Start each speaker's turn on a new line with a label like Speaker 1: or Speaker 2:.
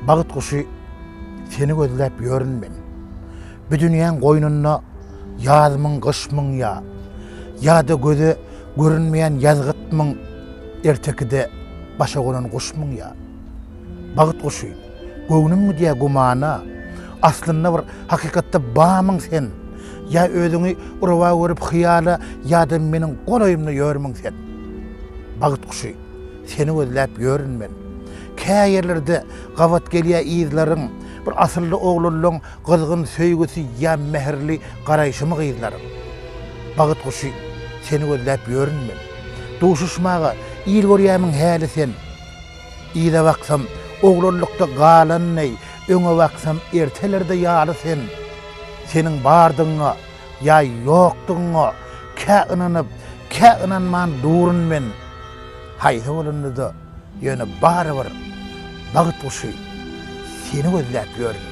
Speaker 1: Bagt guşy seni gözläp ýörün men. Bu dünýäň goýnunda ýazmyň, gyşmyň ýa, ýa-da göze görünmeýän ýazgytmyň, ertekide başa gonan guşmyň ýa? Bagt guşy, göwnüm gidýär gümana, aslynda bir hakykatda bamyň sen, ýa özüňi rowa görüp hyýala ýa-da meniň golaýymda ýörmüň sen? Bagt guşy, Seni gözläp ýörün men. Kä ýerlerde gabat gelýär yzlaryň, Bir asylly oglanlaň gyzgyn söýgüsi ýa mähirli garaýşymy gyzlaryň. Bagt guşy, seni gözläp ýörün men. Duşuşmaga il görýärmiň häli sen? Yza baksam, oglanlykda galan deý, Öňe baksam, ertelerde ýaly sen. Seniň bardygyňa ýa ýokdugyňa kä ynanyp, kä ynanman durun men. Haýsy bolanda-da, ýöne barybir bagt guşy seni gözläp ýörün.